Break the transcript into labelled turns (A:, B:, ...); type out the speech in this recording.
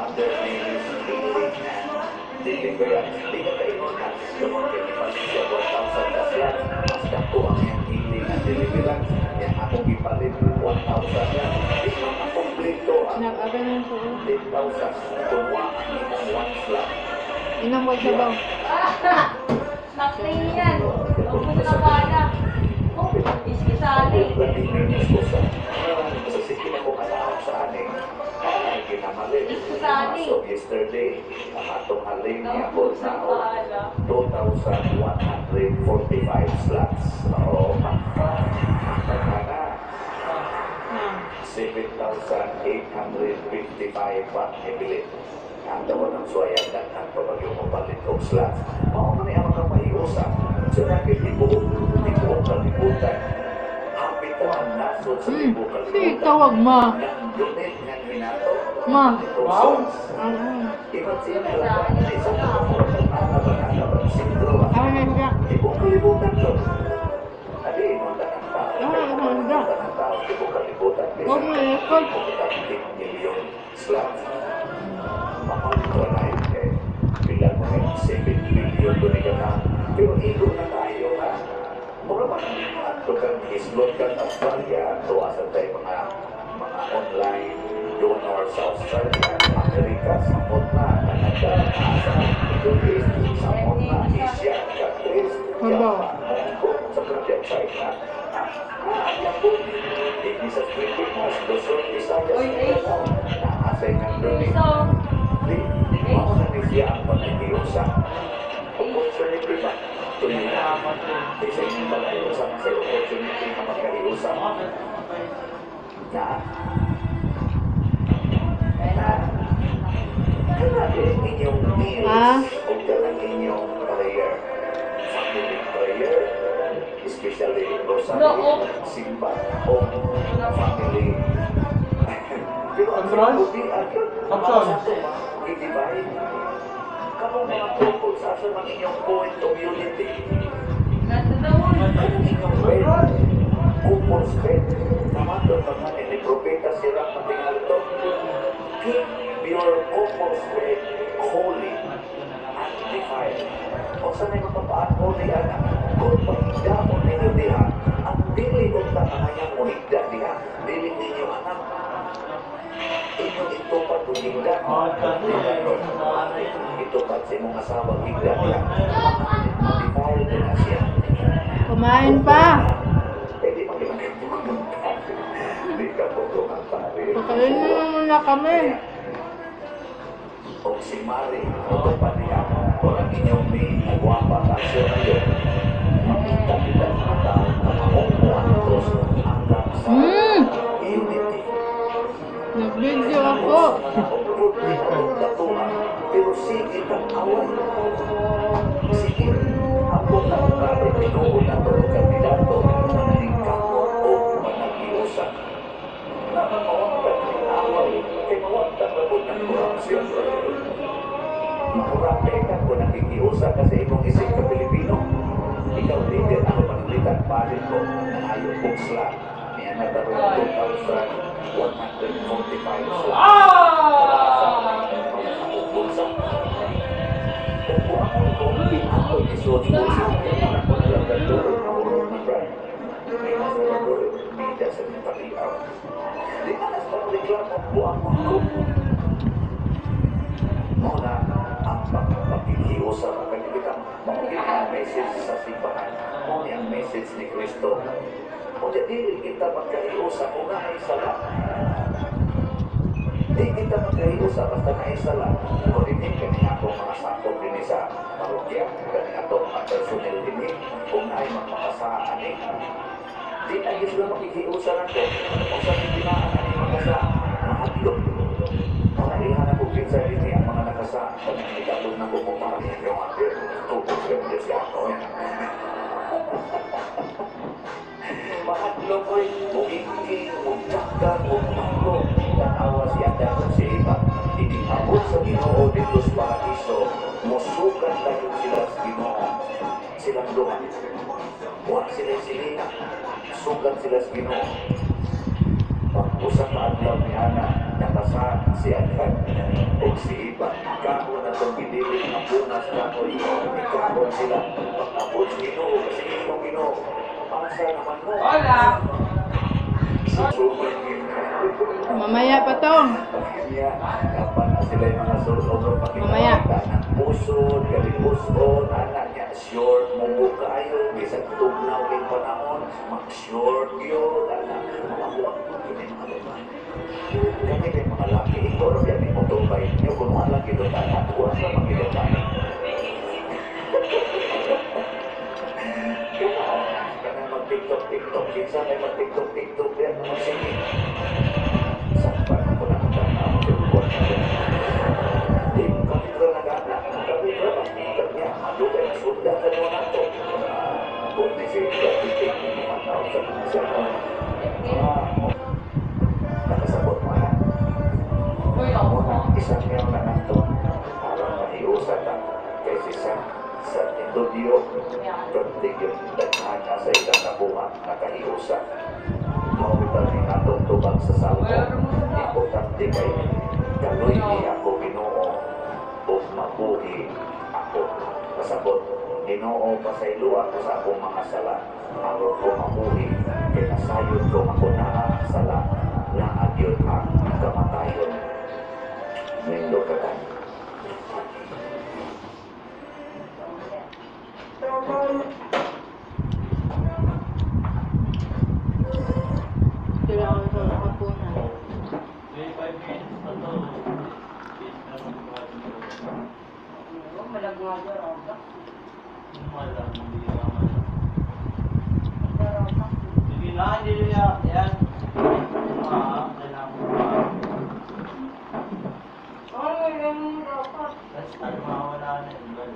A: Mother Mary's Healing and Deliverance. Di ka kaingon na, tungod kay gipalit siya 1,000 ka slots, mas dako ang iyang healing and deliverance. Yang akong gipalit 1,000 yan. Di man makompleto ang
B: Nag-aga na sa
A: 10,000 kung wa ang imong one slot.
B: Inom ko sabaw.
C: Nakting yan. Huwag mo na bala. Oh, iskisali.
A: Sa sige na ko kalaot sa ani. Ay, kinamalit.
C: Iskusali.
A: So yesterday, ang atong halin niya po na 2,145 slots. Oo, ang na. 7,855 pa ibilit. Ang tawag ng suwayan daghan pa bagyo mo palit og slots. Mao man ni ang makapahiusa. So nakit tibuok kalibutan. Hapit ang nasod sa tibuok
B: Sige,
A: kalibutan.
B: tawag ma.
A: Nang donate nga minato.
B: Ma.
A: Wow.
B: Ano?
A: Iba't siya nalaban. Isa ka ba sindro ba?
B: Ano na siya?
A: Tibuok kalibutan to. Adi, mo tanang tao.
B: Ah, ano?
A: Tanang tao, tibuok kalibutan.
B: Huwag mo i-record.
A: 10 million slots. Mamalito na yun kay pila mo na 7 million doon ka na. Pero igo na tayo ha. Mura man, ato kang islot kang Australia, ato asa tayo mga online donor sa Australia, Amerika, samot na, Canada, asa, Middle East, samot na, Asia, countries,
B: Sabaw.
A: Japan, Hong Kong, sa Korea, China. Ah, Japon, hindi sa Pilipinas, Luzon, Visayas,
C: Oy, ay.
A: Mindanao, naasay ng donate.
C: So,
A: Di, mao na ni siya ang panaghiusa. Opportunity ba? Tuloy na. Di sa inyong balay, sa sa opportunity na magkahiusa. Na, na, kana inyong meals,
B: Ah?
A: o kanang inyong prayer. Family prayer, especially rosary,
C: No.
A: simba, o family. Pero ang
D: Control?
A: Hindi, ang
D: Option.
A: I-divide. Kamong mga couple sa asa man inyong point of unity.
C: Nasa daon.
A: Kanang inyong bed. Couple's bed. Namaton pa nga ni Propeta Sirach matingal to. Keep your couple's bed holy and undefiled. O sa may mapapaan holy ana, kung pahigdaon ninyo diha, ang dili unta kangayang muhigda diha, dili ninyo anak. Inyong itupad kung higda. Itupad sa imong asawa higda diha. Defiled na siya.
B: Kumain pa.
A: Pwede man di ka po pare.
B: Pakainin mo muna kami.
A: O si Mari, ito pa niya. Kung ang inyong may nagwapa ka siya ngayon, makita kita mga tao na mahumo ang Diyos hanggang sa unity.
B: Nag-video ako.
A: Pero sige tang away. Sige, ako na grabe tinuod na to kandidato na naningkamot o manag-iusa. Dapat mawagtang ng away, kay mawagtang na po ng korupsyon. Makurap ka kung nakikiusa kasi imong isip ka Pilipino. Ikaw leader, ako pananglitan, palit ko, nangayo kong slot. Niya na daron 2,145 slot.
D: Ah!
A: Bulsa. Kung buang ko, ako isuot sa bulsa. Ako na lang nagdulog, nahulog na brand. May nasa nagdulog, bida sa paliaw. Di na nas pagreklamo, buang ko. Mao na ang pagkikiusa ng kanibitan. Mao gyud ang message sa simbahan. Mao ni ang message ni Kristo. O di dili kita magkahiusa kung naay sala. Di kita magkahiusa basta naay sala. O dinhi kani akong mga sakop dinhi sa parokya, kani atong mga personnel dinhi, kung naay magpakasaan ani. Di na gyud sila makikiusa nako. Kung sa tinaan ani makasa, mahadlok. Mao na ilhan ako kinsa dinhi ang mga nakasa. Kanang igatong nako mo para yung ate, tubog ka siya ako. Mahadlok oy, muingking, mugtaka, mugtanggo. Tanawa si Adan ug si Eva. Ining-abot sa Ginoo didto sa paraiso, musukan dayon sila sa Ginoo. Silang duha. Wa sila silina. Sugat sila sa Ginoo. Pag usa ka adlaw ni ana, nakasa Si Adan o si Iba, kaon na itong gidili nga bungas kahoy, ikaon sila. Pag-abot sa Ginoo, kasi iyong Ginoo, asa naman mo?
D: Hola!
A: Super.
B: Mamaya pa to.
A: Niya, dapat na sila yung mga sulod
B: Mamaya.
A: pakita ng pusod, kalipuson, anak niya, short mo kayo, bisan tugnaw kay panahon, mag-short yun, anak, mga buwag mo, yun yung mga babae. Kami kay mga laki, ikaw rin yan yung motorbike niyo, kung wala kilutan, at wala sa makilutan. Kanang mag-TikTok, TikTok, kinsa may mag-TikTok, TikTok, yan, magsige. Sakpan ko na ang tanaw sa buwan na rin. Di mo kami ra nag-anak, kami ra kanya, madugay na sundan sa mga nato. Kung ni si Titik, matao sa sa mga nakasabot mo na.
C: Uy, ako.
A: Muna, isang meron na nato aron mahiusa ta kay si San Antonio perti yung daghan na sa ilang nabuhat nakahiusa. Mao bitaw ni atong tubag sa salmo. Importante kay kaloy ni ako Ginoo ug mabuhi ako. Pasabot, Ginoo, pasayloa ko sa akong mga sala aron ko mabuhi kay nasayod ko ako naa ang sala, naa gyud ang kamatayon. Nindot ka tayo.
B: Sila ako sa kapunan.
E: May 5 minutes pa to.
C: Malagwaga, roga.
E: Wala, hindi naman. Sige na, hindi na yan. Ah, kailangan ko pa.
C: Ay, ang roga.
E: Tapos tayo mawala na yun.